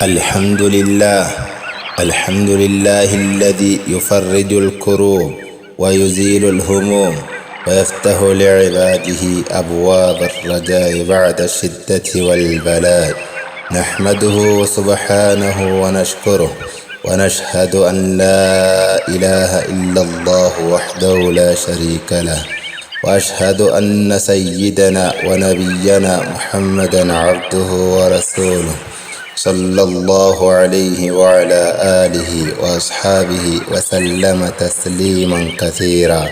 الحمد لله، الحمد لله الذي يفرج الكروب ويزيل الهموم ويفتح لعباده أبواب الرجاء بعد الشدة والبلاء. نحمده سبحانه ونشكره، ونشهد أن لا إله إلا الله وحده لا شريك له، وأشهد أن سيدنا ونبينا محمدا عبده ورسوله صلى الله عليه وعلى آله وأصحابه وسلم تسليما كثيرا،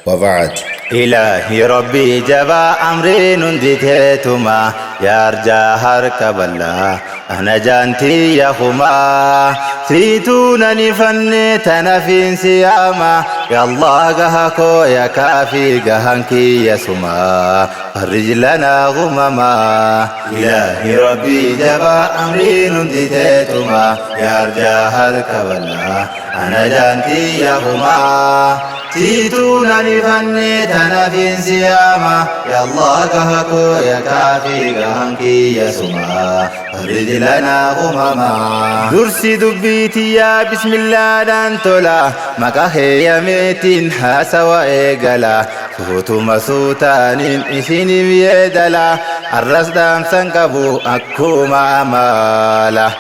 وبعد. إلهي ربي جبا أمري نندتهتما يا أرجا هرك بلا أنا جانتي يا خما سيتونني فني تنفين سياما يا الله قهكو يا كافي قهنكي يا سما فرج لنا غمما. إلهي ربي جبا أمري نندتهتما يا أرجا هرك بلا أنا جانتي يا خما سيتونني فني تنفين سياما يا الله قهكو يا كافي قهنكي يا سما فرج لنا غمما. درسي دبيتي يا بسم الله دانتولا مكاهي يا ميتين حاسوا إيقلا سوتو مسوتانين إسيني بيدلا الرس دام سنقبو أكوما أمالا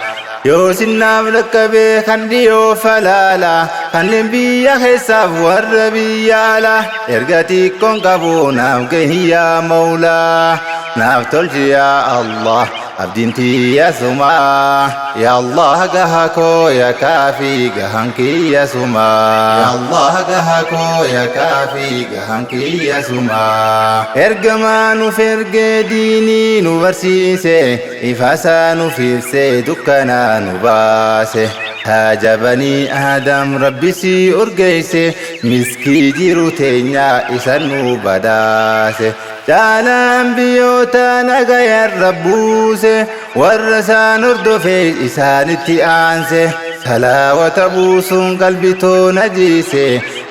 yoo sinnaaf dhaqqabee kan dhiyoo falaala kanneen biyya keessaaf warra biyya alaa erga xiqqoon qabu naaf gahiyyaa mawlaa naaf tolchi yaa Allah abdiin tiyya sumaa yaa Allah gaha koo yaa kaafii gahan kiyya sumaa yaa Allah gaha koo yaa kaafii gahan kiyya sumaa. Ergamaa nuuf ergee diinii nu barsiise ifasaa nuuf ibsee dukkanaa nu baase haaja banii aadam rabbi si urgeesse miskii jiru teenyaa isa nu badhaase caalaan biyyoota nagayarra buuse warra isaan hordofe isaanitti aanse salaawata buusuun qalbitoo na jiise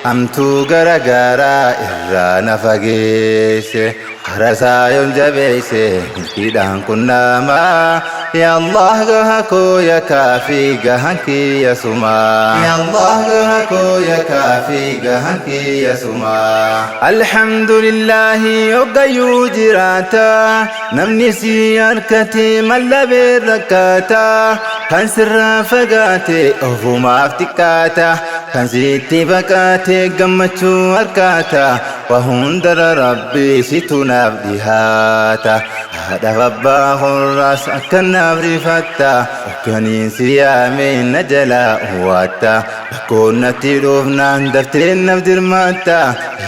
hamtuu gara garaa irraa na fageesse harasaa yoon jabeesse milkiidhaan qunnamaa yaa Allah gaha koo yaa kaafii gahan kiyya sumaa yaa Allah gaha koo yaa kaafii gahan kiyya sumaa. Alhamdulillahi hoggayyuu jiraata namni si harkate mallabee rakkaata kan sirraa fagaate ofumaaf xiqqaata kan sitti baqaate gammachuu harkaata waa hundara rabbi situ naaf dhihaata haadhaaf abbaa horraas akka naaf rifatta hoogganiin si yaamee na jalaa huwwatta rakkoon natti dhufnaan daftee naaf dirmatta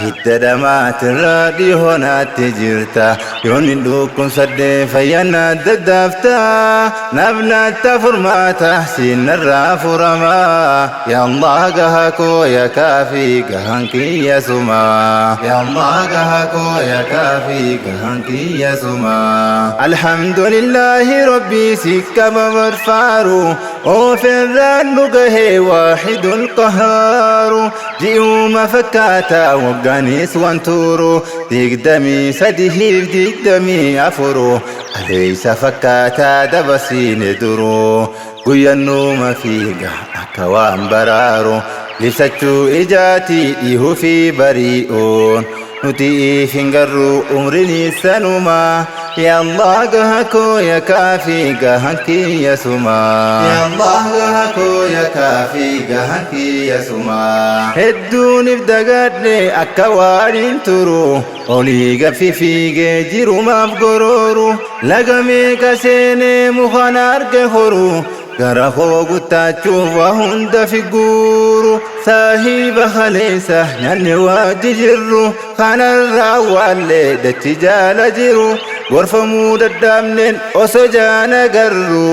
hidda dhamaatirraa dhihoo naatti jirta yoon hin dhukkubsadhee fayyaa daddaafta naaf laatta furmaata siinarraa furamaa yaa Allah gaha koo yaa kaafii gahan kiyya sumaa yaa Allah gaha koo yaa kaafii gahan kiyya sumaa. Alhamdulillahi rabbii si qaba barfaaru ofirraan nu gahee waahidul qahaaru ji'uuma fakkaata waggaanis waan turu 23f 24 aleeysa fakkaataa dabarsiine duruu guyyannuuma fiiga akka waan baraaru libsachuu ijaatii dhihuu fi bari'uun nuti if hin garru umriin sanumaa yaa Allah gaha koo yaa kaafii gahan kiyya sumaa yaa Allah gaha koo yaa kaafii gahan kiyya sumaa. Hedduun if dagadhe akka waan hin turu olii gaffi fiigee jirumaaf gorooru laga meeqa seenee mukan arge horu gara koo guttaachuuf waa hunda figuuru saahiba kaleessa nyaanni waajji jirru kanarraa waallee dachi jaala jiru gorfamuu dadhabneen osoo jaana garru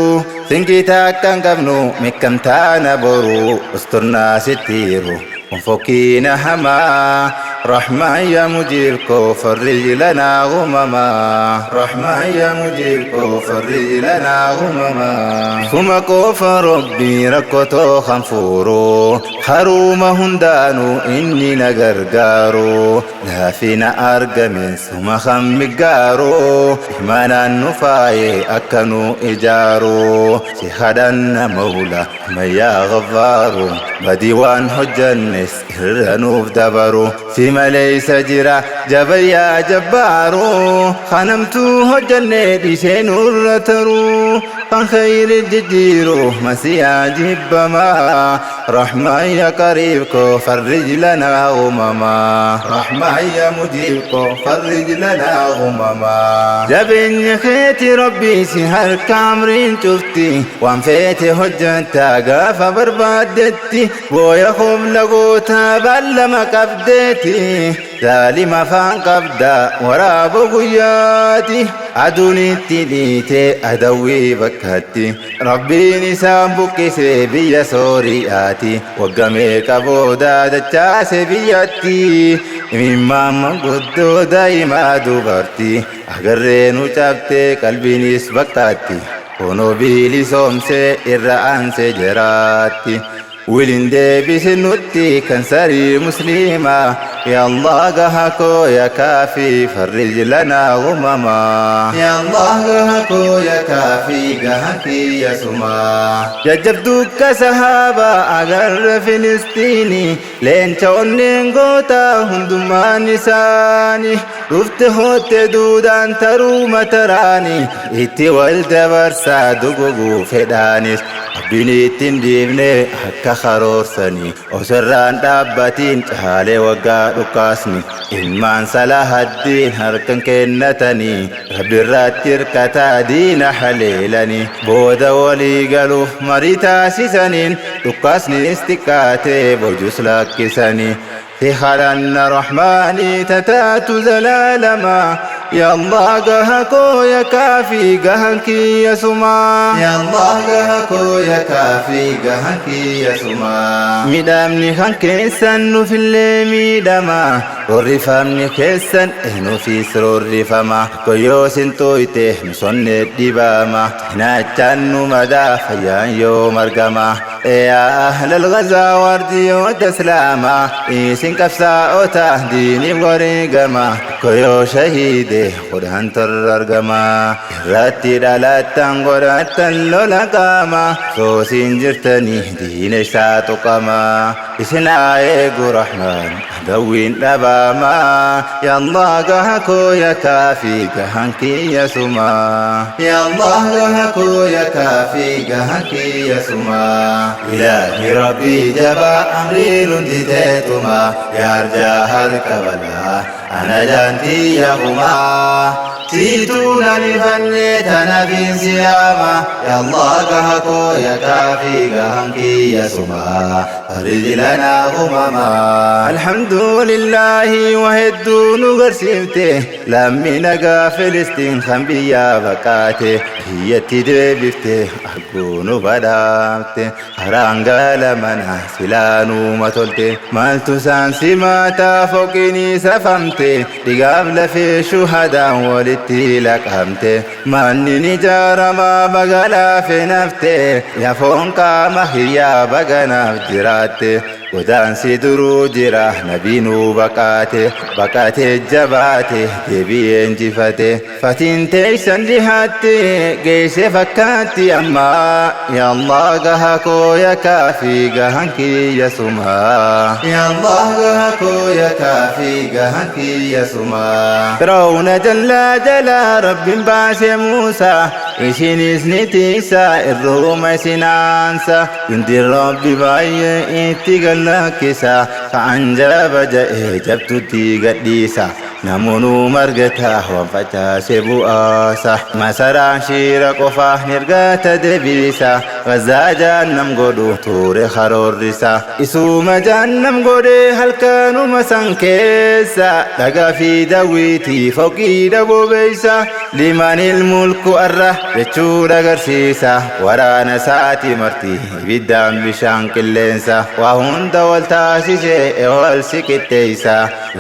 sinqitaa akka hin qabnu meekkamtaana boru usturnaa sittiiru kun fokkiina hamaa. رحمن يا مجيب فرج لنا غمما رحمن يا مجيب فرج لنا غمما ثم قوف ربي ركوتو خنفورو حروم هندانو إني نغرغارو لافينا أرقمين ثم خمقارو إيمانا نفاي أكنو إجارو سهدن مولى ما يا غفارو بديوان حجنس إرنوف دبرو سما ليس جرا جبل يا جبارو خنمتو هجنة ديشين الرترو فان خير الجديرو مسيا جبما رحمة يا قريبكو فرج لنا غمما رحمة يا مجيبكو فرج لنا غمما جبن خيتي ربي سهر كامرين شفتي وانفيتي هجنتا قافا بربادتي بويا خم لقوتا بلما قبدتي ظالمة فان قبدا وراب قياتي أدوني تليتي أدوي بكاتي ربي نسام بكسي بيا سورياتي وقمي كبودا دتاسي بياتي مما من قدو دايما دوبرتي أقرين وشابتي قلبي نسبكاتي كونو بيلي سومسي إرأنسي جراتي ولين ديبي سنوتي كنسري مسلمة يا الله قهكو يا كافي فرج لنا غمما يا الله قهكو يا كافي قهكي يا سما ججبدوك سهابة أقر فلسطيني لين تونين قوتا هندما نساني رفت هوت دودان ترو متراني اتي والد برسا دقوقو فدانيس ربيني ديبني akka karoorsanii osirraan dhaabbatiin caalee waggaa dhukaasni ilmaan salahaddiin harkan kennatanii rabbirratti hirkataa diina haleelanii booda walii galuuf marii taasisaniin dhukaasnis xiqqaatee bojus lakkisanii سحرن رحماني تتات زلالما يا الله قهكو يا كافي قهنكي يا سما يا الله قهكو يا كافي قهنكي يا سما مدامني خنكي سنو في اللي ميدما رفامني كيسن إنو في سرور رفما كيوسن تويته مسن الدباما ناتشانو مدى فيان يوم أرقما يا أهل الغزا وردي وتسلاما إيسن كفساء تهديني غريقما كيو شهيدي قرآن ترقما راتي دالاتان قرآن لولا سوسين جرتني دين ساتقما إسنا إيقو رحمن دوين أباما يا الله قهكو يا كافي قهنكي يا سما يا الله قهكو يا كافي قهنكي يا سما إلهي ربي جبا أمري لندتتما يا رجاها الكبلا أنا جانتي يا غما تيتونا لفنيتنا في سياما يا الله قهكو يا كافي قهنكي يا سما فرج لنا غمما الحمد لله وهدون غرسيبته لمي نقا فلسطين خنبيا بكاته هي تدبفته أقون بدامته هرانقال منا سلانو متولته مالتو سانسي ماتا فوقني سفمته لقابل في شهداء ولدتي لقمته ماني نجار ما بقلا في نفته يا فونقا مهيا بقنا في جراته ودانسي درو جرا نبينو بقاته بقاته جباته دبي انجفته فاتين تيسن لهاتي قيس فكاتي أما يا الله قهكو يا كافي قهنكي يا سما يا الله قهكو يا كافي قهنكي يا سما فرعون جل جلا رب باس موسى إيشين إسنتيسا الروم سنانسا يندي ربي باي إتقل كيسا فأنجب جئ جبت تيغديسا نمونو مرغتا وانفتا سبو آسا مسران شير قفا نرغتا دبيسا Gazaa jahannam godhu ture karoorri isaa. Isuma jahannam godhe halkanuma san keessa dhagaa fi daawwitii foqiidha bobeessa. Limanil mulku arra jechuudha agarsiisa. Waraana isaati marti ibiddaan bishaan qilleensa. Waa hunda wal taasise wal si qixxeessa.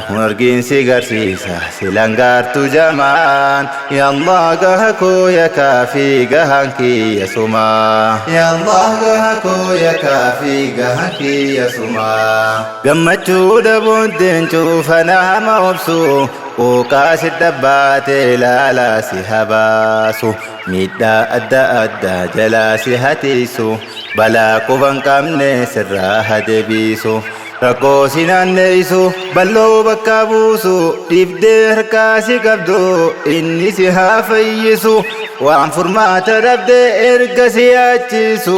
Kun argiin si garsiisa silan gaartu jamaan. Ya Allah gaha koo ya kaafii gahaan kiyya sumaa. Ya Allah gaha koo ya kaafii gahaan kiyya sumaa. Gammachuudha booddeen cufa nama obsu. Quuqaa si dhabbaate ilaalaa si habaasu. Miidhaa adda addaa jalaa si hatiisu. Balaa quban qabne sirraa hadeebisu. Rakkoo si naanneessu bal'oo bakka buusu. Dhiibdee harkaa si qabdu inni si haa fayyisu. Waan furmaata dhabde erga si yaachisu.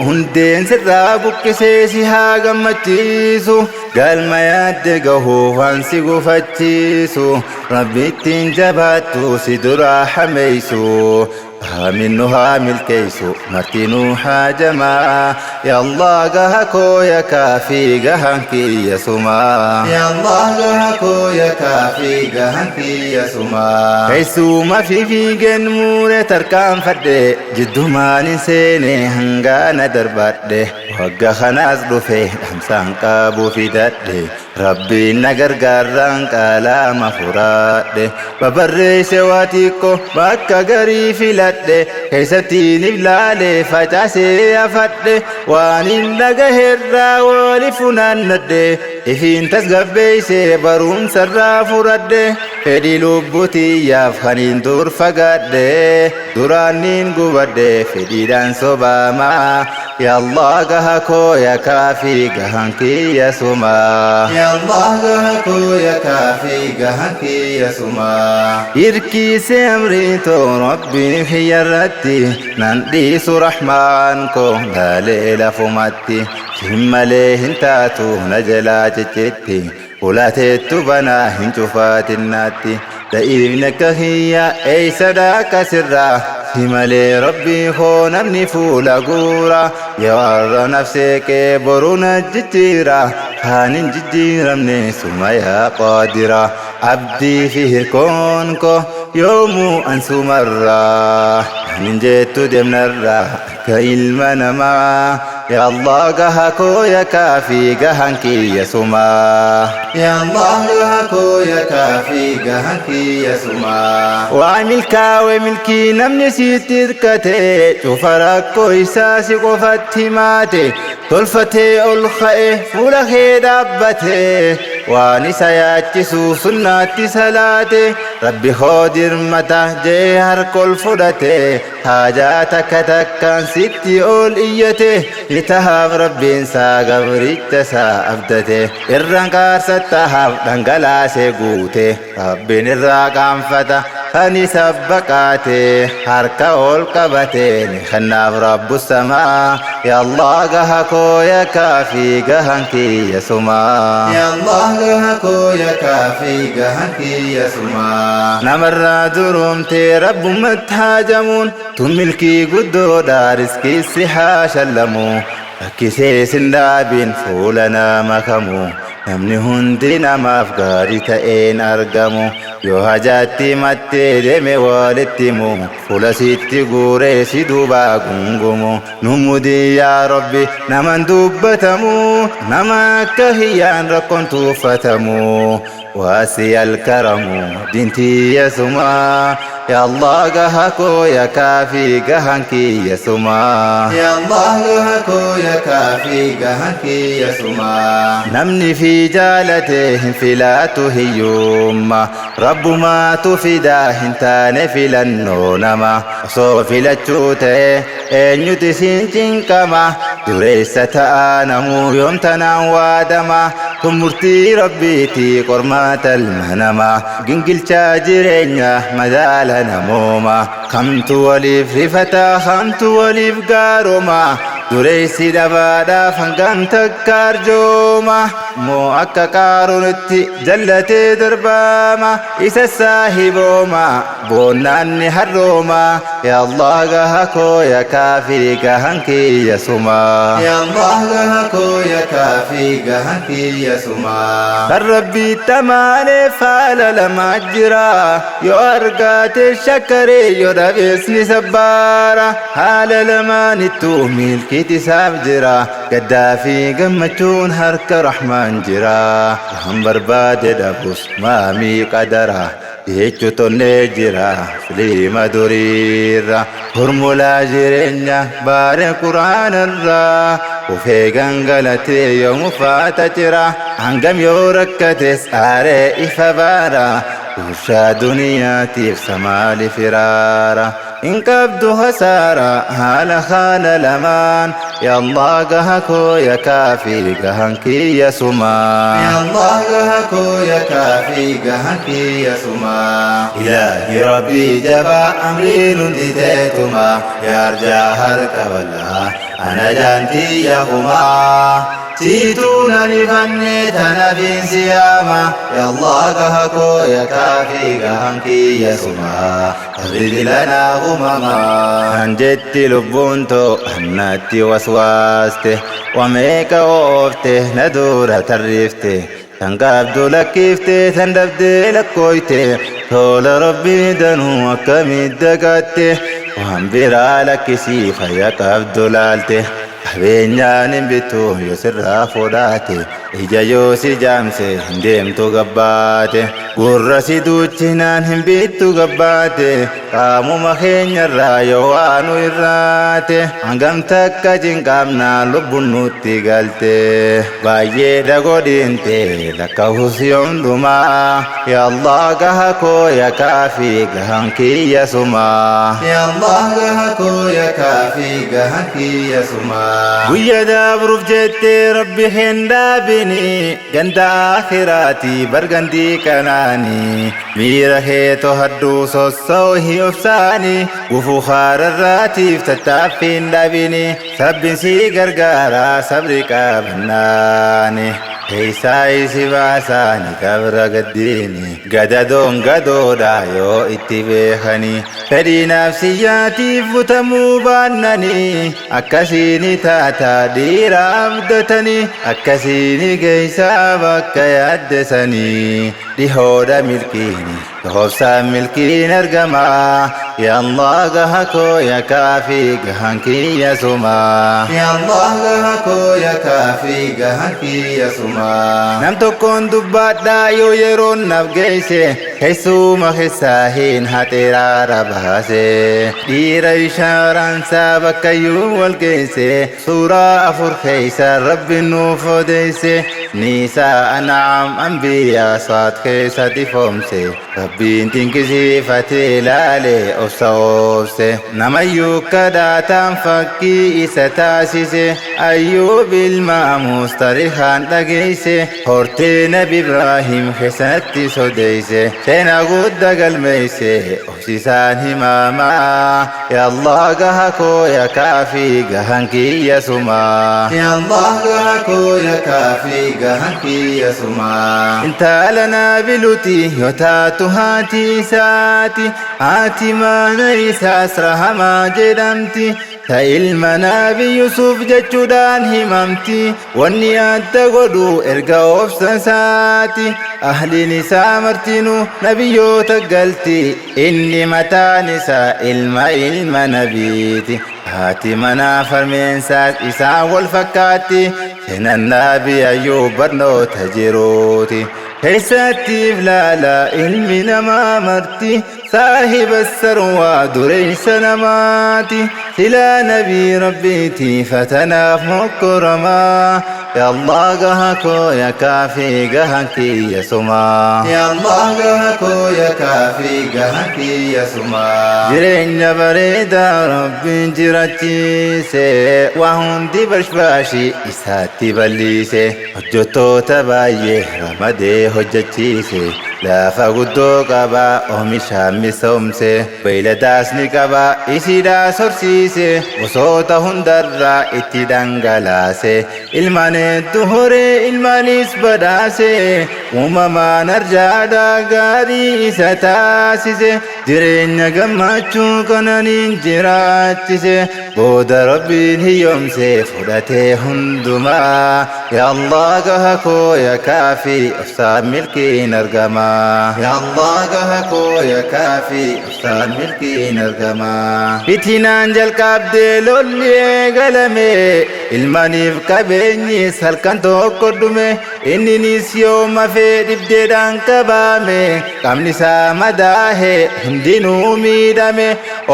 Hundeen sirraa buqqisee si haa gammachiisu. Galma yaadde gahuuf waan si gufachiisu. Rabbittiin jabaattu si duraa hameessu. Aamin nu haa milkeessu martinuu haajamaa. Ya Allah gaha koo ya kaafii gahaan kiyya sumaa. Ya Allah gaha koo ya kaafii gahaan kiyya sumaa. Keessuma fi fiigeen muure tarkaanfadhe jiddumaan hin seene hangaana darbadhe. Wagga kanaas dhufe dhamsaan qabu fidadhe. Rabbiin na gargaarraan qaalama furaadhe. Babarreesse waa xiqqoo bakka garii filadhe. Keessattiin iblaalee facaasee afadhe. Waan hin dhagaherraa wali funaannadhe. Ifiin tasgabbeessee barumsarraa furadhe. Fedhii lubbutiyyaaf kan hin dur fagaadhe. Duraan niin gubadhe fedhiidhaan sobaamaa. Ya Allah gaha koo ya kaafii gahaan kiyya sumaa. Ya Allah gaha koo ya kaafii gahaan kiyya sumaa. Hirkiise amrii too rabbiin hiyyarratti nan dhiisu rahmaan koo laalee lafumatti. Hin malee hin taatu na jalaa ciccitti. Ulateettu banaa hin cufaatinnaatti. Da'iifni akka kiyya eessa dhaqa sirraa. Si malee rabbii koo namni fuula guura. Yoo har'a nafsee kee boru na jijjiira. Kaan hin jijjiiramne suma yaa qaadira. Abdii fi hirkoon koo yoomuu an sumarraa. Kan hin jettu deemnarraa akka ilma namaa. Ya Allah gaha koo ya kaafii gahaan kiyya sumaa. Ya Allah gaha koo ya kaafii gahaan kiyya sumaa. Waa milkaawe milkii namni sitti hirkate cufa rakkoo isaa si qofatti himaate tolfatee ol ka'e fuula kee dhaabbate waan isa yaachisu sunnaatti salaate rabbi koo dirmata jee harka ol fudhate haajaa takka takkaan sitti ol iyyate ni tahaaf rabbiin isaa gabricha isaa abdate irraan qaarsattahaaf dhangalaasee guute rabbiin irraa qaanfata kan isa baqaate harka ol qabate ni kennaaf rabbu samaa. Ya Allah gaha koo ya kaafii gahaan kiyya sumaa. Ya Allah gaha koo ya kaafii gahaan kiyya sumaa. Namarraa duroomtee rabbumatti haajamuun tun milkii guddoodha riskii si haa shallamu. Rakkisee sin dhaabiin fuula nama kamu. Namni hundi namaaf gaarii ta'een argamu. Yoo hajaatti mattee deeme walitti himu. Fuula sitti guuree si duubaa gungumu. Nu mudii yaa Rabbi naman dubbatamu. Nama akka hiyyaan rakkoon tuuffatamu. Waasi alkaramu diintiyya sumaa. Ya Allah gaha koo ya kaafii gahaan kiyya sumaa. Ya Allah gaha koo ya kaafii gahaan kiyya sumaa. Namni fi jaalate hin filatu hiyyumma. Rabbumaatu fidaa hin taane filannoo nama. Osoo filachuu ta'e eenyuti siin cinqama. Dureessa ta'a namuu yoom tanaan waadama. Kun murtii rabbiiti qormaata ilma namaa. Gingilchaa jireenya madaala namooma. Kamtu waliif rifata kamtu waliif gaaroma. Dureessi dhabaadhaaf hangam takka arjooma. Moo akka qaaruunitti jallatee darbaama. Isa saahibooma boonnaan ni harrooma. Yaa Allah gaha koo ya kaafii gahan kiyya suma. Yaa Allah gaha koo ya kaafii gahan kiyya suma. Kan Rabbitti amaneef haala lama jira. Yoo argate shakkaree yoo dhabees ni sabbaara. Haala lamaanittuu milkiit isaaf jira. Gaddaa fi gammachuun harka Rahmaan jira. Waan barbaade dhabus maamii qadara. Jechu tonnee jira filiima duriirra. Formulaa jireenya baare quraanarraa. Ufee gangalatee yoo mufaata jira. Hangam yoo rakkates aaree ifa baara. Gurshaa duniyaatiif samaali firaara. In qabdu hasaara haala haala lamaan. Yaa Allah gaha koo ya kaafii gahan kiyya sumaa. Yaa Allah gaha koo ya kaafii gahan kiyya sumaa. Ilaahi Rabbii jabaa amriin hundi teetuma. Yaa arjaa harka bal'aa ana jaantiyya kumaa. Siituu nan ifannee tana fiinsi yaama. Yaa Allah gaha koo ya kaafii gahan kiyya sumaa. Farij lanaa umamaa. Kan jetti lubbuun too annatti waswaaste. Wameeqa oofte na dura tarriifte. Tan qabdu lakkiifte tan dhabdee lakkooyte. Tola Rabbii danuu akkamit dagatte. Waan biraa lakkisii fayya qabdu laalte. Qabeenyaan hin bittu yoo sirraa fudhaate. Ija yoo si jaamse hin deemtu gabbaate. Gurra si duuchinaan hin bittu gabbaate. Qaamuma keenyarraa yoo waa nu irraate. Hangam takka cinqaamnaa lubbuun nutti galte. Baay'eedha godhinte lakkaa'us yoom dhumaa. Yaa Allah gaha koo ya kaafii gahan kiyya sumaa. Yaa Allah gaha koo ya kaafii gahan kiyya sumaa. Guyya dabruuf jettee Rabbi hin dhaabini. Ganda akhiraati bargandii kanaani. Miira kee to'adhu sossoohi obsaani. Gufuu haararraatiif tattaaffiin dhabini. Sabbin si gargaara sabri qabannaani. Keessaa isi baasaani kabra gaddiini. Gadadoon gadoodha yoo itti beekani. Fedhii nafsiyyaatiif butamuu baannani. Akkasiini taata dhiira abdatani. Akkasiini geessaa bakka yaaddesanii. Dhihoodha milkiini obsaan milkiin argama. Yaa Allah gaha koo ya kaafii gahan kiyya sumaa. Yaa Allah gaha koo ya kaafii gahan kiyya sumaa. Nam tokkoon dubbadhaa yoo yeroon naaf geesse. Keessuma keessaa hin haxeeraara baase. Dhiira ishaaraansaa bakkayyuu wal geesse. Suuraa 4 keessa Rabbi nuuf odeesse. Nisaa An'aam Anbiyaa Saad keessatti foomse. Rabbiin dinqisiifatee ilaale obsa obse. Namayyuu kadhaataan fakkii isa taasise. Ayyuub ilma mustarihaan dhageesse. Hortee Nabi Ibraahim keessatti sodeesse. Seenaa guddaa galmeesse obsisaan himamaa. Yaa Allah gaha koo ya kaafii gahan kiyya sumaa. Yaa Allah gaha koo ya kaafii gahan kiyya sumaa. Intala Nabiluti yoo taatu haati isaati. Haati mana isaas Rahamaa jedhamti. Ta ilma Nabi Yusuf jechuudhaan himamti. Wanni adda godhu erga obsa isaati. Ahliin isaa martinuu nabiyyoota galti. Inni mataan isaa ilma ilma nabiiti. Haati manaa farmeensaas isaan wal fakkaatti. Seenaan Nabi Ayyuub barnoota jiruuti. Keessattiif laala ilmi namaa marti. Saahiba sarwaa dureessa namaati. Silaa nabii Rabbiiti fatanaaf mokkoramaa. Yaa Allah gaha koo ya kaafii gahan kiyya sumaa. Yaa Allah gaha koo ya kaafii gahan kiyya sumaa. Jireenya bareedaa Rabbiin jirachiise. Waa hundi bashbaashii isaatti bal'ise. Hojjettoota baay'ee ramadee hojjechiise. Lafa guddoo qaba oomishaan misoomse, beeyladaas ni qaba isiidhaas horsiise, gosoota hundarraa itti dhangalaase, ilmaan hedduu horee ilmaanis badhaase, uumamaan arjaadhaa gaarii isa taasise, jireenya gammachuu qananiin jiraachise, booda Rabbiin hiyyoomse fudhatee hundumaa. Yaa Allah gaha koo yaa kaafii obsaan milkiin argama. Yaa Allah gaha koo yaa kaafii obsaan milkiin argama. Fitinaan jalqabdee lolli eegalame, ilmaaniif qabeenyis halkan tokko dhume, inninis yooma fee dhibdeedhaan qabame, qaamni isaa madaahe hundinuu miidhame,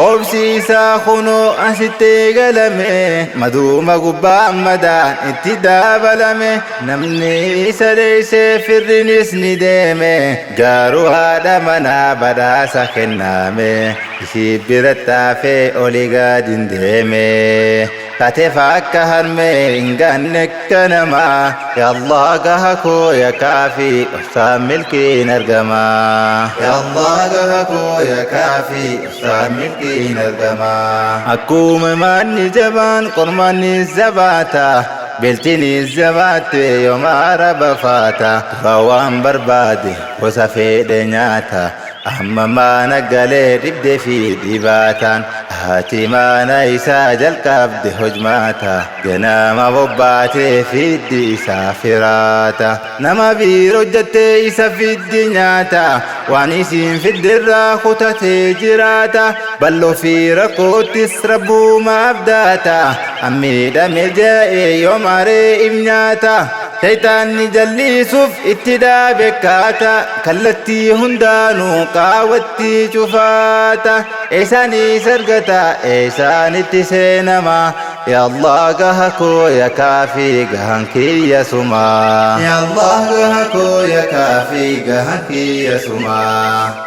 obsi isaa kunoo asitti eegalame, maduuma gubbaan madaan itti dabalame, namni isa dheessee firrinis ni deeme, garuu haadha manaa badhaasa kenname, isii biratti hafee olii gad hin deeme. Tateef akka harmee hin ganne akka namaa. Yaa Allah gaha koo yaa kaafii obsaan milkiin argama. Yaa Allah gaha koo yaa kaafii obsaan milkiin argama. Akkuma manni jabaan qormaanni jabaata, beeltinis jabaatte yooma araba faata, dura waan barbaade gosa fedhe nyaata, amma mana galee dhibdee fi dhibaataan, haati mana isaa jalqabde hojmaata, ganama bobbaatee fiddi isaa firaata, nama biiroo hojjattee isa fiddi nyaata, waan isiin fiddirraa kutatee jiraata, bal'oo fi rakkoottis rabbuma abdaata, ammiidhame ja'ee yooma re'if nyaata, shaytaanni jallisuuf itti dhaabe kaata, kallattii hundaanuu qaawwatti cufaata, eessaanis argata eessaanitti seenama. Yaa Allah gaha koo yaa kaafii gahan kiyya suma. Yaa Allah gaha koo yaa kaafii gahan kiyya suma.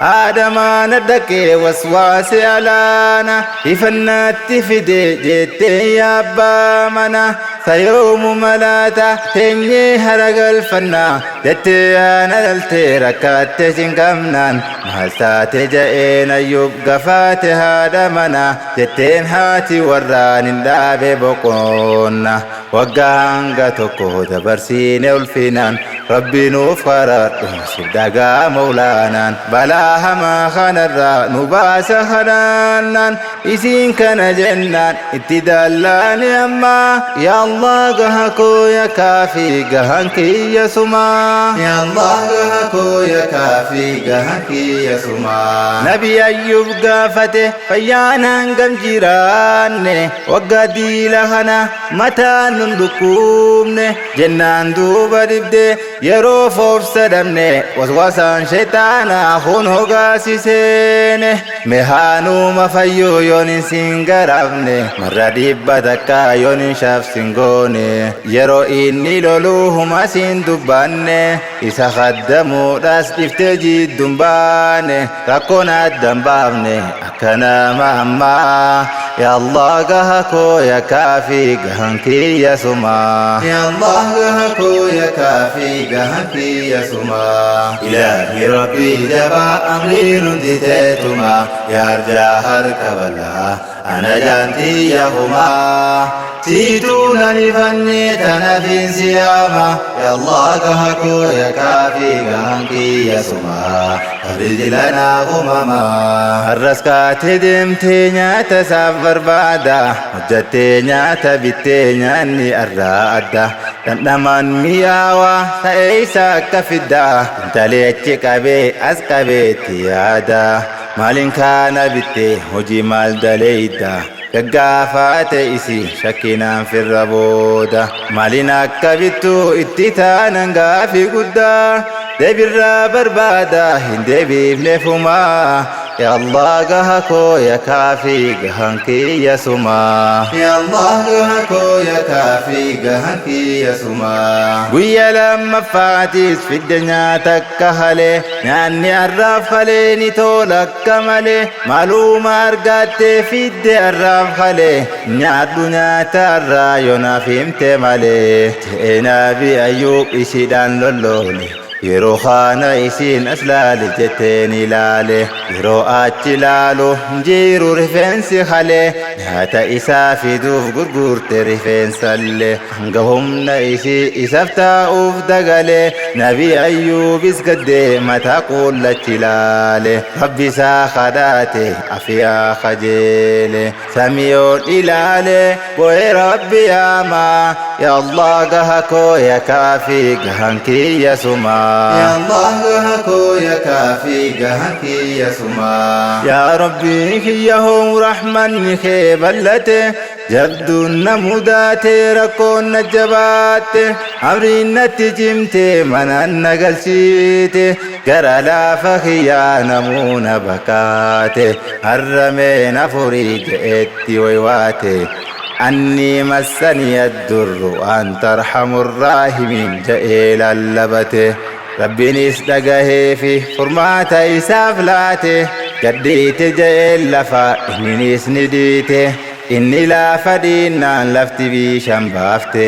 Haadha mana dhaqee waswaase alaana, ifannaatti fide jettee yaa abbaa mana, sayoomu malaata teenyee hara galfannaa, jettee ana dhaltee rakkatte cinqamnaan, maal taate ja'een Ayyuub gafaate haadha mana, jetteen haati warraan hin dhaabe boqonna, waggaa hanga tokko dabarsiine ulfinaan, Rabbi nuuf kadhadhu siif dhagaa Mawlaanaan, balaa hamaa kanarraa nu baasa kadhannaan, isiin kana jennaan itti dallaane amma. Yaa Allah gaha koo yaa kaafii gahan kiyya suma. Yaa Allah gaha koo yaa kaafii gahan kiyya suma. Nabi Ayyub gaafate fayyaan hangam jiraanne, waggaa diila kana mataan nun dhukkubne, jennaan duuba dhibde yeroo foofsa dhabne, waswasaan shayxaanaa kun hogaasiseene, mehaanuma fayyuu yoon hin sin garafne, marra 100 yoon hin shaafsin goone, yeroo inni loluu huma sin dubbanne, isa khaddamuudhaas dhiftee jidduun baane, rakkoon addan baafne akka nama ammaa. Yaa Allah gaha koo yaa kaafii gahan kiyya suma. Yaa Allah gaha koo yaa kaafii gahan kiyya suma. Ilaahi Rabbii jabaa amriin hundi teetuma, yaa arjaa harka bal'aa ana jaantii yaa humaa. Siituu nan ifannee tana fiin siyaama. Yaa Allah gaha koo yaa kaafii gahan kiyya suma. Farij lanaa umamaa. Har'as kaatee deemtee nyaata isaaf barbaada, hojjattee nyaata bittee nyaanni arraa adda, dhandhamaan mi'aawaa ta'e isa akka fidda, intalee achi qabee as qabeetti yaada, maaliin kaana bittee hojii maal daleeyda, gaggaafaate isii shakkinaan firra booda, maaliin akka bittu itti taanan gaafii guddaa, deebirraa barbaada hin deebiifne fumaa. Yaa Allah gaha koo yaa kaafii gahan kiyya suma. Yaa Allah gaha koo yaa kaafii gahan kiyya suma. Guyyaa lammaffaatis fidde nyaata akka halee, nyaanni arraaf halee ni tola akka malee, maaluma argattee fidde arraaf halee, nyaadhu nyaata arraa yoonaaf himte malee, je'ee Nabi Ayyuub isiidhaan lolloole. Yeroo kana isiin as laali jetteen ilaale. Yeroo achi laalu jiru rifeensi halee, nyaata isaa fiduuf gurgurte rifeensallee. Hanga humna isii isaaf taa'uuf dagalee, Nabi Ayyuubis gaddee mataa qullachi ilaale. Rabbi isaa kadhaate afiyaa kajeele. Samiyoon ilaale bo'ee Rabbi yaamaa. Ya Allah, gaha koo ya kaafii, gahan kiyya sumaa. Ya Allah, gaha koo ya kaafii, gahan kiyya sumaa. Yaa Rabbii kiyya hoo, rahmanni kee bal'ate, jabduun na mudaate, rakkoon na jabaatte, amriin natti cimte, manaan na galchite, gara laafa kiyyaa namuu na bakaate, harrameen afurii je'etti waywaate. أني مسني الضر وأنت أرحم الراحمين je'ee lallabate. Rabbiinis dhagahee fi furmaata isaaf laate. Gadhiite je'ee lafa, inninis ni dhiite. Inni lafa dhiinnaan lafti bishaan baafte,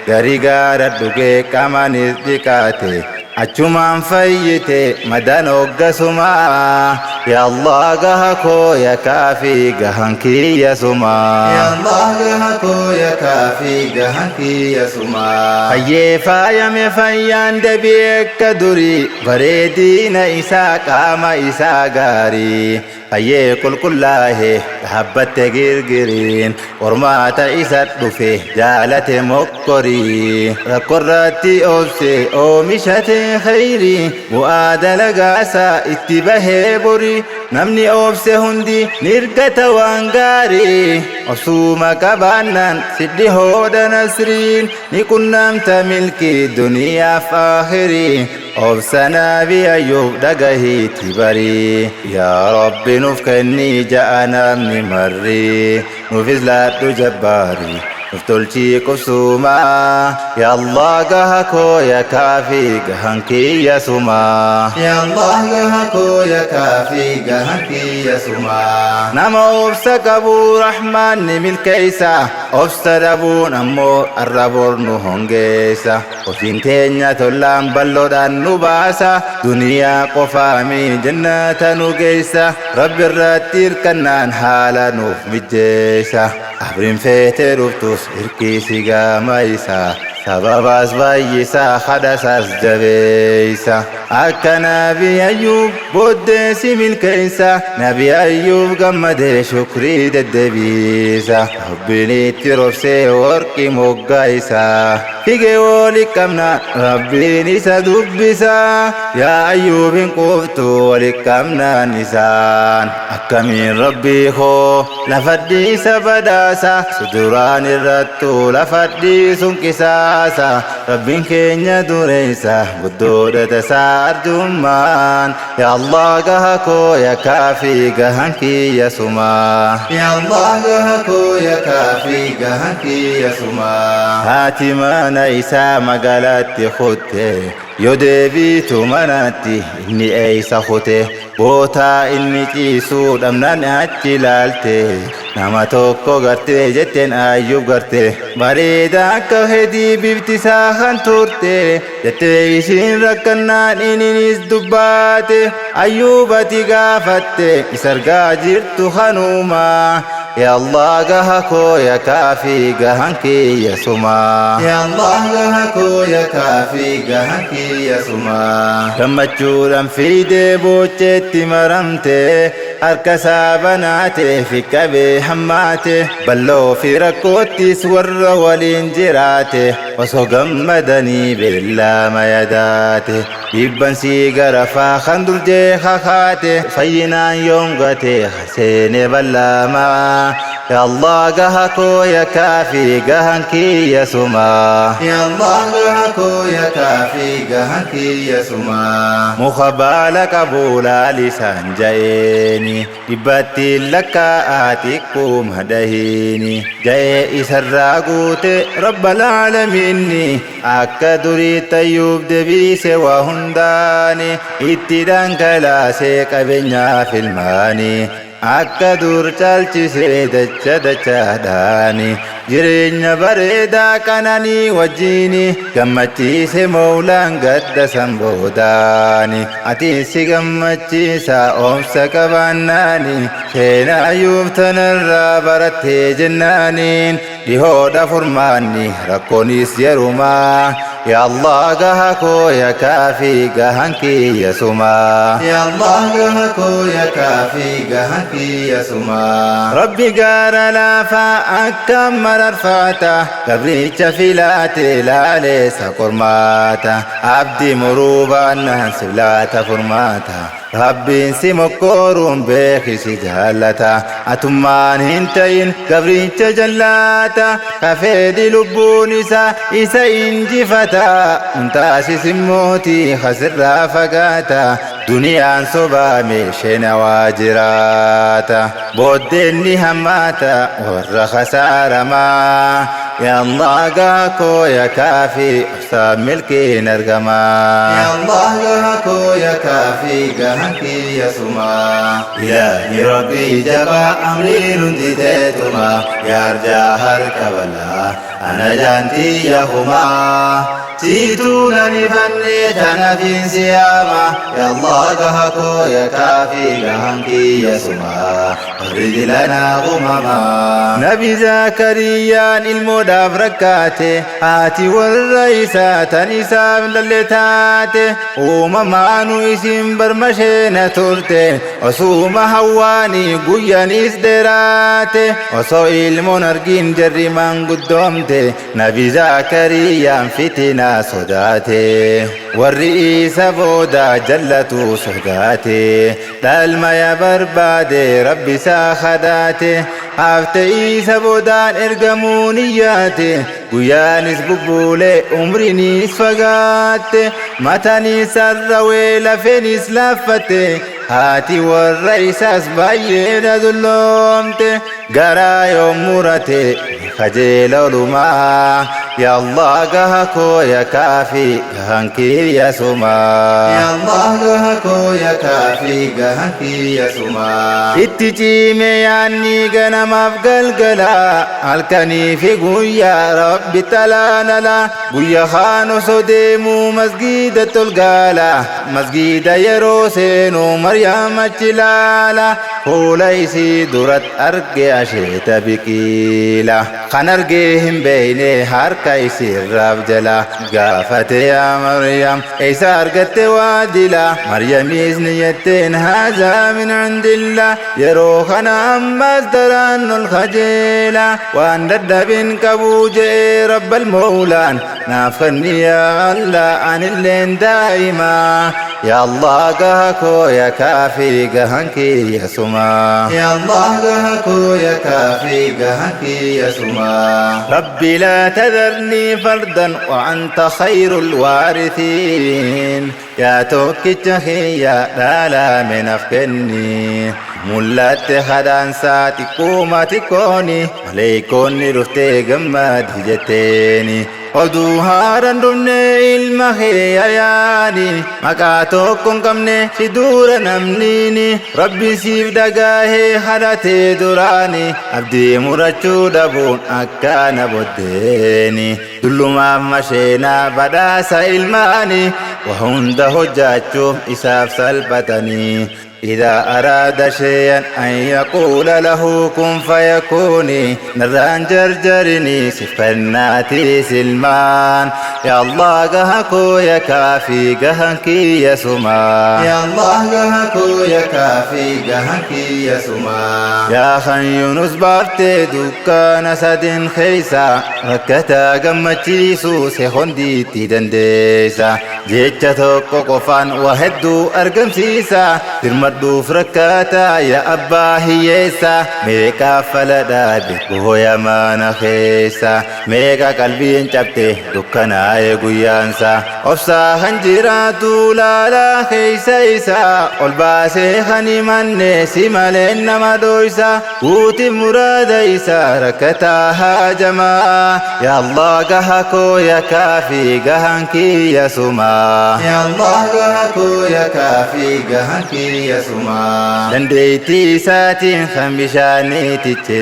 gari gaara dhugee qaamanis dhiqaate, achumaan fayyite madaan hoggasumaa. Ya Allah, gaha koo ya kaafii, gahan kiyya sumaa. Ya Allah, gaha koo ya kaafii, gahan kiyya sumaa. Fayyee faayame, fayyaan deebi'ee akka durii, bareedina isaa, qaama isaa gaarii. Fayyee qulqullaa'e, dhaabbatte girgiriin, qormaata isa dhufe jaalate mokkorii. Rakkorratti obse, oomishate khayrii, bu'aa dalagaasaa itti bahee borii. Namni obse hundi nirgata waan gaarii. Obsuuma qabaannaan sidhi hooda nasriin, ni qunnamta milkii duniyaaf akhirii. Obsa Nabi Ayyuub dhagahiitti barii. Yaa Rabbi, nuuf kennii ja'a namni marrii, nuufis laadhu jabbaarii, nuuf tolchii qubsuumaa. Ya Allah, gaha koo ya kaafii, gahan kiyya sumaa. Ya Allah, gaha koo ya kaafii, gahan kiyya sumaa. Nama obsa qabu rahmaanni milkeeysa, obsa dhabuun ammoo arra bornu hongeessa. Hojiin teenya tollaan bal'oodhaan nu baasa, duniyaa qofaami jannata nu geessa. Rabbi irratti hirkannaan haala nuuf mijjeessa. Abriin feetee dhuftus hirkiisi gaama isaa, sababaas baay'isaa, kadhasaas jabeeysa. Akka Nabi Ayyuub booddeesi milkeeysa. Nabi Ayyuub gammadee shukrii deddeebiisa. Rabbiin itti roobsee warqi moggaa isaa fige wali qabna, Rabbiin isa dubbisa. Yaa Ayyuubin quuftu wali qabnaan isaan, akkamiin Rabbii koo lafa dhiisa badhaasa suduraan irrattu lafa dhiisun qisaasa. Rabbiin keenya dureessa guddoodha tasaa arjummaan. Ya Allah, gaha koo ya kaafii, gahan kiyya sumaa. Ya Allah, gaha koo ya kaafii, gahan kiyya sumaa. Haati mana isaa magaalaatti kutte, yoo deebiitu manatti inni eeysa kute? Bootaa inni ciisuu dhabnaan achi ilaalte, nama tokko gartee jetteen, Ayyuub garte, bareeda akka hedii bifti isaa kan turte jettee. Isiin rakkannaan ininis dubbaate, Ayyuubati gaafatte, isa argaa jirtu kanuma. Ya Allah, gaha koo ya kaafii, gahan kiyya sumaa. Ya Allah, gaha koo ya kaafii, gahan kiyya sumaa. Gammachuudhaan fiidee boocheetti maramte, harka isaa banaatee fi qabee hammaate. Balloo fi rakkoottis warra waliin jiraate, osoo gammadanii beellama yadaate. Dhibbansii garafaa kan durjee kakaate, fayyinaan yoongate seene ballaamaa. Ya Allah, gaha koo ya kaafii, gahan kiyya sumaa. Ya Allah, gaha koo ya kaafii, gahan kiyya sumaa. Muka baala qabu laalisaan ja'eeni, dhibbatti lakkaa'aa xiqquma dhahiini ja'ee, isarraa guute rabbal aalamiinni. Akka durii Ayyuub deebiise waa hundaani, itti dhangalaasee qabeenyaaf ilmaani, akka dur caalchisee dacha dachaadhaani. Jireenya bareedaa qananii wajjiini gammachiise Mawlaan gadda san boodaani. Ati si gammachiisa obsa qabaannaani seenaa Ayyuub tanarraa barattee jennaaniin dhihoodha furmaanni rakkoonis yerumaa. Yaa Allah gaha koo ya kaafii gahan kiyya sumaa. Yaa Allah gaha koo ya kaafii gahan kiyya sumaa. Rabbi gaara laafaa akkam mararfata gabricha filaate laaleessa qormaata abdi muruu baannaan sif laata furmaata Rabbiin si mokkooruun beeki si jaallata atummaan hin ta'in gabricha jallaata ka fedhi lubbuun isaa isa injifata hun taasisin mootii ka sirraa fagaata duniyaan sobaame shenawaa jiraata booddeen ni hammaata warra kasaaramaa yaa Allah gaa koo ya kaafii obsaan milkiin argamaa. Yaa Allah gaha koo ya kaafii gahan kiyya sumaa. Ilaahi Rabbii jabaa amriin hundi teetuma yaa arjaa harka balaa ana jaantiyya humaa. Siituu nan ifannee tanafiin si yaama yaa Allah gaha koo ya kaafii gahan kiyya sumaa. Farrij lanaa ghumamaa. Nabi Zakariyaan ilmoodhaaf rakkaate haati warra isaa tan isaaf lalle taate uumamaanu isin barmasheena turte osuuma hawwaani guyyaanis dheeraate osoo ilmoon argin jarri maanguddoomte Nabi Zakariyaan fitinaa sodaate warri isa booda jallatu sodaate Dhaalmaya barbaade Rabbi isaa kadhaate hafte isa boodaan ergamuu niyyaate guyyaanis bubbuule umriinis fagaatte mataanis arrawee lafeenis laaffatte haati warra isaas baay'eedha dulloomte garaa yoo murate kajeela olumaa yaa Allah gaha koo ya kaafi gahan kiyya sumaa. Yaa Allah gaha koo ya kaafi gahan kiyya sumaa. Itti ciime yaanni ganamaaf galgala halkanii fi guyyaa rabbi xalaanala guyya kaan osoo deemuu masgiida tolgaala masgiida yeroo seenu Maryaam achi laala fuula isii durat arge asheeta biqiila kan argee hin beeyne harka isiirraaf jala gaafate yaa Maryam eessa argatte waa dila Maryamiis ni jetteen haazaa min indillah yeroo kana ammas daraan ol kajeela waan dadhabin qabuu je'ee rabbal mawlaan naaf kenni yaa Allah anilleen daa'ima yaa Allah gaha koo ya kaafii gahan kiyya sumaa. Yaa Allah gaha koo ya kaafii gahan kiyya sumaa. Rabbi laa tadharnii fardan wa anta khayrul waarithiin yaa tokkicha kiyya dhaalaa mee naaf kenni mul'atte kadhaansaa xiqqooma xiqqooni maleeykoonni dhuftee gammadi jetteeni oduu haaran dhufne ilma kee yaani maqaa tokko hin qabne si dura namniini rabbi siif dhagaahee kadhatee duraani abdii murachuu dhabuun akkana boddeeni dullumaaf masheenaa badhaasa ilmaani wa hunda hojjaachuuf isaaf salphatanii إذا أراد شيئا أن يقول له كن فيكون نران جرجرني سفناتي سلمان يا الله قهكو يا كافي قهنكي يا سما يا الله قهكو يا كافي قهنكي يا سما يا خن يونس بافتي دكان سدين خيسا ركتا قمتشيسو سيخوندي تيدنديسا jecha tokko qofaan waa hedduu argamsiisa dirmadhuuf rakkataa yaa abbaa hiyyeessa meeqa fala dhaabe booya mana keessa meeqa qalbiin cabte dukkanaa'e guyyaansa obsaa kan jiraatu laalaa keessa isaa ol baasee kan himanne si malee nama dhoysa guuti muraada isaa rakkataa haajamaa yaa Allah gaha koo ya kaafii gahan kiyya sumaa. Yaa Allah gaha koo ya kaafii gahan kiyya sumaa. Dandeettii isaatiin kan bishaaniitiche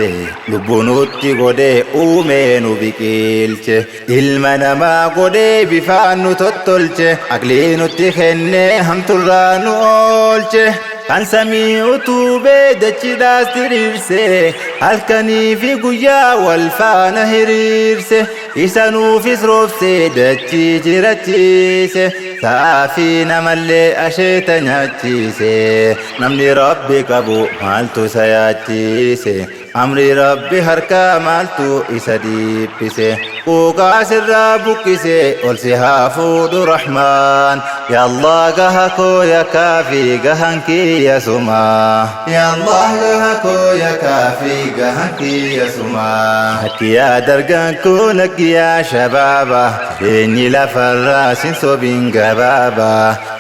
lubbuu nutti godhee uumee nu biqilche. Ilma namaa godhee bifaan nu tottolche aqlii nutti kennee hamturraa nu oolche. Kan samii utubee dachiidhaas diriirse halkanii fi guyyaa wal faana hiriirse isa nuufis roobse dachii jirachiise sa'aa fi namallee asheeta nyaachiise namni Rabbi qabu maaltu isa yaachise amri Rabbi harkaa maaltu isa dhiphise quuqaa sirraa buqqise ol si haa fuudhu Rahmaan. Yaa Allah gaha koo yakkaa fi gahan kiyya sumaa. Yaa Allah gaha koo yakkaa fi gahan kiyya sumaa. Lakki yaa dargaggoo lakki yaa shabaaba jireenyi lafarraa sin sobin gabaaba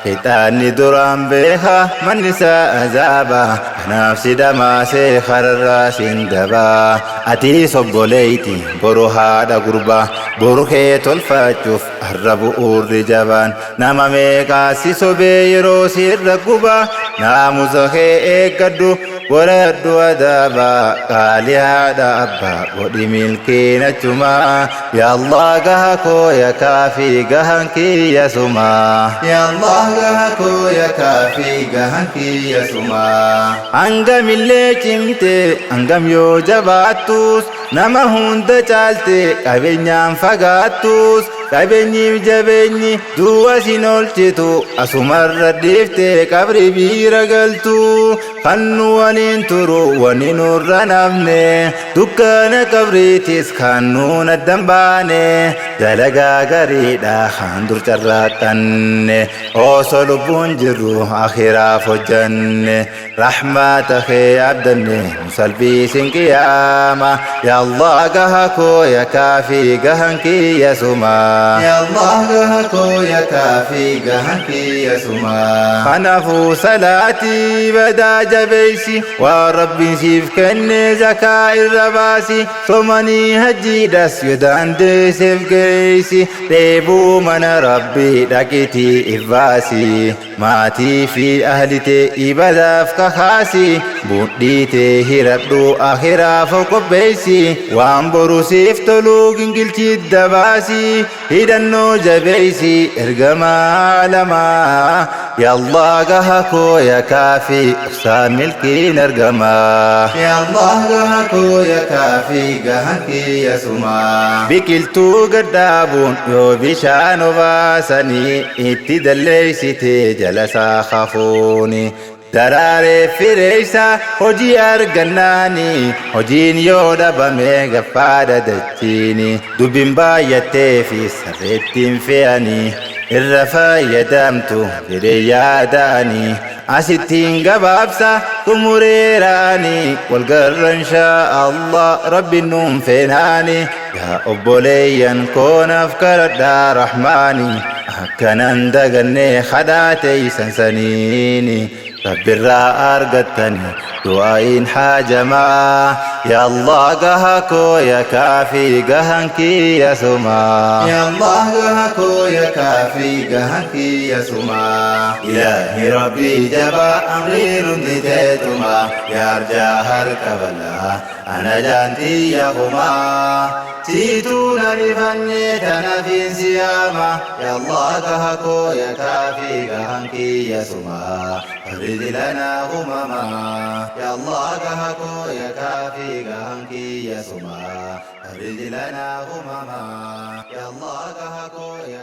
Shayxaanni duraan beeka manni isaa azaaba kanaaf si dhamaasee kararraa sin daba atiis obboleeyti boru haadha gurbaa boru kee tolfachuuf har'a bu'uurri jabaan nama meeqaa si sobee yeroo sirra guba naamusa kee eeggadhu godhadhu adaaba qaali haadha abbaa godhi milkiin achumaa yaa Allah gaha koo ya kaafi gahan kiyya sumaa. Yaa Allah gaha koo ya kaafi gahan kiyya sumaa. Hangamillee cimte hangam yoo jabaattus nama hunda caalte qabeenyaan fagaattus qabeenyiif jabeenyi du'a sin oolchitu asumarra dhiifte qabri biira galtu kan nu waliin turu wani nurra nafne dukkana qabriitis kan nuun addan baane dalagaa gariidha kan dur carraaqqanne osoo lubbuun jirru akhiraaf hojjanne rahmata kee abdanne nu salphiisin qiyaama yaa Allah gaha koo ya kaafi gahan kiyya sumaa. Yaa Allah gaha koo ya kaafi gahan kiyya sumaa. Kanaafuu salaatii badaa jabeessi waan Rabbiin siif kenne zakaa irra baasi somanii hajjiidhas yoo dandeesseef geessi dheebuu mana Rabbii dhaqitii if baasi maatii fi ahli tee ibadaaf kakaasi mudhii tee hiradhu akhiraaf qopheessi waan boru siif tolu gingilchi dabaasi hidhannoo jabeessi ergamaa alamaa yaa Allah gaha koo ya kaafi obsaan milkiin argamaa. Yaa Allah gaha koo ya kaafi gahan kiyya sumaa. Biqiltuu gad dhaabuun yoo bishaan obaasanii itti dalleessitee jalasaa kafuuni. Daraaree fireessa hojii argannaani hojiin yoo dhabame gaffaadha dachiini dubbin baay'attee fi sarreettiin fe'anii irra fayyadamtu jedhee yaada'anii asittiin gabaabsa xumureeraani walgarra inshaa Allah rabbi nuun feenaani yaa obboleeyyan koonaaf kadhadhaa rahmaani akkanan dagannee kadhaa teeysan saniini rabbirraa argattani du'aa'iin haajamaa yaa Allah gaha koo ya kaafi gahan kiyya sumaa. Yaa Allah gaha koo ya kaafi gahan kiyya sumaa. Ilaahi rabbii jabaa amriin hundi teetuma yaa arjaa harka bal'aa ana jaantiyya kumaa siituu nan ifannee tanafiin siyaama yaa Allah gaha koo ya kaafi gahan kiyya sumaa farrij lanaa umamaa yaa Allah gaha koo ya kaafi gahan kiyya sumaa farrij lanaa umamaa yaa Allah gaha koo ya.